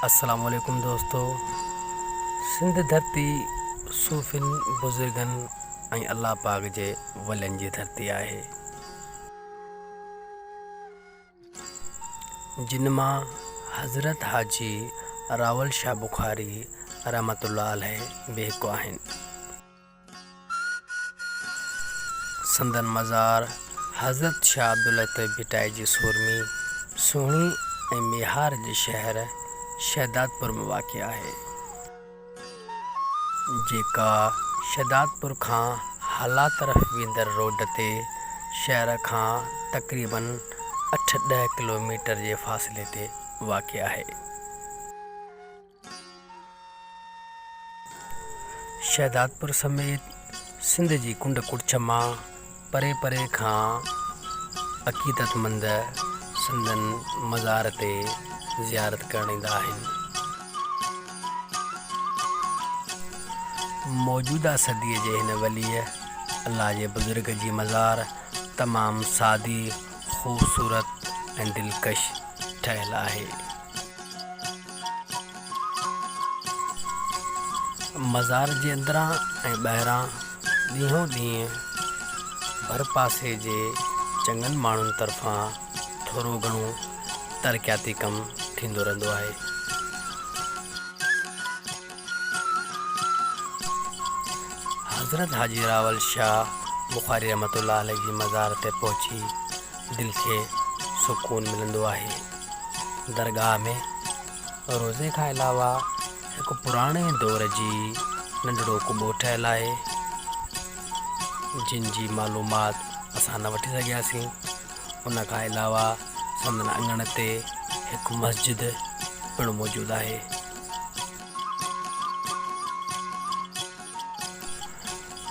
السلام عليڪم دوستو سنڌ ڌرتي صوفين بزرگن ۽ الله پاڪ جي ولين جي ڌرتي آهي جن مان حضرت حاجي راول شاهه بخاري رحمة الله عليه به هڪ آهن. سندن مزار حضرت شاهه عبداللطيف ڀٽائي جي سورمي، سهڻي ۽ ميهار جي شهر شهدادپور ۾ واقع آهي. جيڪا شهدادپور کان هالا طرف ويندڙ روڊ تي شهر کان تقريباً اٺ ڏهه ڪلوميٽر جي فاصلي تي واقع آهي. شهدادپور سميت سنڌ جي ڪنڊ ڪڙڇ مان پري پري کان عقيدتمند سندن مزار تي زيارت ڪرڻ ايندا آهن. موجوده صديء جي هن وليء الله جي بزرگ جي مزار تمام سادي، خوبصورت ۽ دلڪش ٺهيل آهي. مزار جي اندران ۽ ٻاهران ڏينهون ڏينهن ڀرپاسي جي چڱن ماڻهن طرفان ٿورو گهڻو ترقياتي ڪم ٿيندو رهندو آهي. حضرت حاجي راول شاهه بخاري رحمة الله عليه جي مزار تي پهچي دل کي سڪون ملندو آهي. درگاهه ۾ روضي کان علاوه هڪ پراڻي دور جي ننڍڙو قبو ٺهيل آهي، جن جي معلومات اسان نه وٺي سگهياسين. ان کان علاوه سندن اڱڻ تي هڪ مسجد پڻ موجود آهي.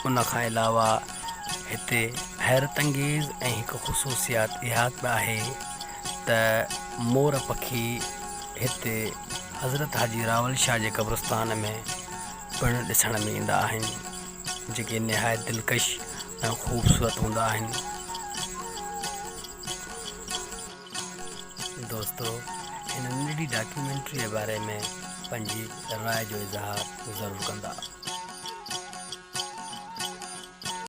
ان کان علاوه هتي حيرت انگيز ۽ هڪ خصوصيات اها به آهي ته مور پکي هتي حضرت حاجي راول شاهه جي قبرستان ۾ پڻ ڏسڻ ۾ ايندا آهن جيڪي نهايت دلڪش ۽ خوبصورت هوندا آهن. دوستو هن ننڍڙي ڊاڪيومينٽري جي باري ۾ پنهنجي راء جو اظهار ضرور ڪندا.